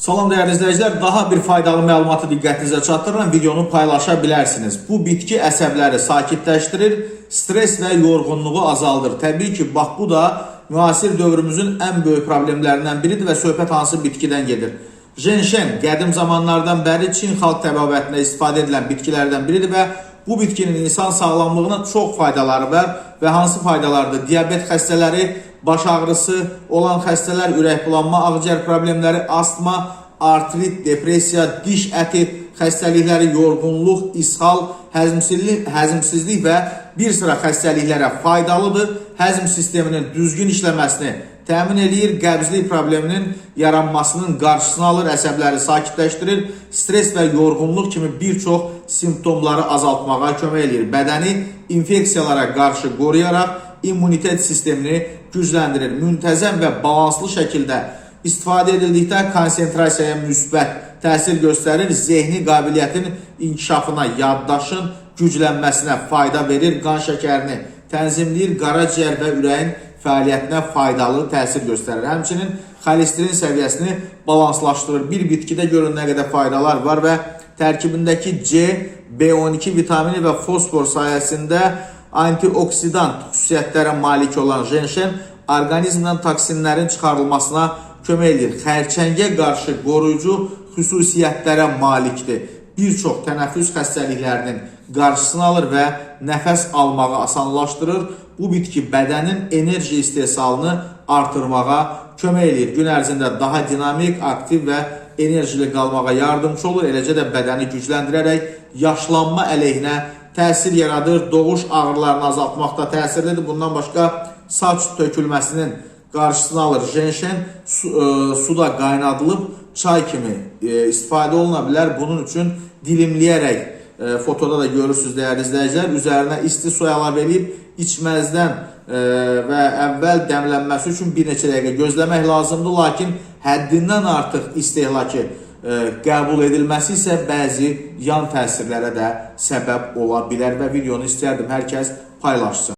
Salam dəyərli izləyicilər, daha bir faydalı məlumatı diqqətinizə çatdırıram. Videonu paylaşa bilərsiniz. Bu bitki əsəbləri sakitləşdirir, stres və yorğunluğu azaldır. Təbii ki, bax bu da müasir dövrümüzün ən böyük problemlərindən biridir və söhbət hansı bitkidən gedir? Ženşen qədim zamanlardan bəri Çin xalq təbabətində istifadə edilən bitkilərdən biridir və bu bitkinin insan sağlamlığına çox faydaları var və hansı faydalardır? Diabet xəstələri, baş ağrısı olan xəstələr, ürək bulanma, ağciyər problemləri, astma, artrit, depressiya, diş əti xəstəlikləri, yorğunluq, ishal, həzmsizlik və bir sıra xəstəliklərə faydalıdır. Həzm sisteminin düzgün işləməsini təmin eləyir, qəbzlik probleminin yaranmasının qarşısını alır, əsəbləri sakitləşdirir, stres və yorğunluq kimi bir çox simptomları azaltmağa kömək eləyir. Bədəni infeksiyalara qarşı qoruyaraq immunitet sistemini gücləndirir. Müntəzəm və balanslı şəkildə istifadə edildikdə konsentrasiyaya müsbət təsir göstərir, zehni qabiliyyətin inkişafına, yaddaşın güclənməsinə fayda verir, qan şəkərini tənzimləyir, qaraciyər və ürəyin fəaliyyətinə faydalı təsir göstərir. Həmçinin xolesterin səviyyəsini balanslaşdırır. Bir bitkidə görün nə qədər faydalar var və tərkibindəki C, B12 vitamini və fosfor sayəsində antioksidant xüsusiyyətlərə malik olan ženşen orqanizmdən toksinlərin çıxarılmasına kömək edir. Xərçəngə qarşı qoruyucu xüsusiyyətlərə malikdir. Bir çox tənəffüs xəstəliklərinin qarşısını alır və nəfəs almağı asanlaşdırır. Bu bitki bədənin enerji istehsalını artırmağa kömək eləyir. Gün ərzində daha dinamik, aktiv və enerjili qalmağa yardımçı olur. Eləcə də bədəni gücləndirərək yaşlanma əleyhinə təsir yaradır. Doğuş ağrılarını azaltmaqda təsirlidir. Bundan başqa saç tökülməsinin qarşısını alır. Ženşen suda qaynadılıb çay kimi istifadə oluna bilər. Bunun üçün dilimləyərək fotoda da görürsünüz dəyərli izləyicilər, üzərinə isti su əlavə eləyib içməzdən və əvvəl dəmlənməsi üçün bir neçə dəqiqə gözləmək lazımdır. Lakin həddindən artıq istehlakı qəbul edilməsi isə bəzi yan təsirlərə də səbəb ola bilər və videonu istərdim hər kəs paylaşsın.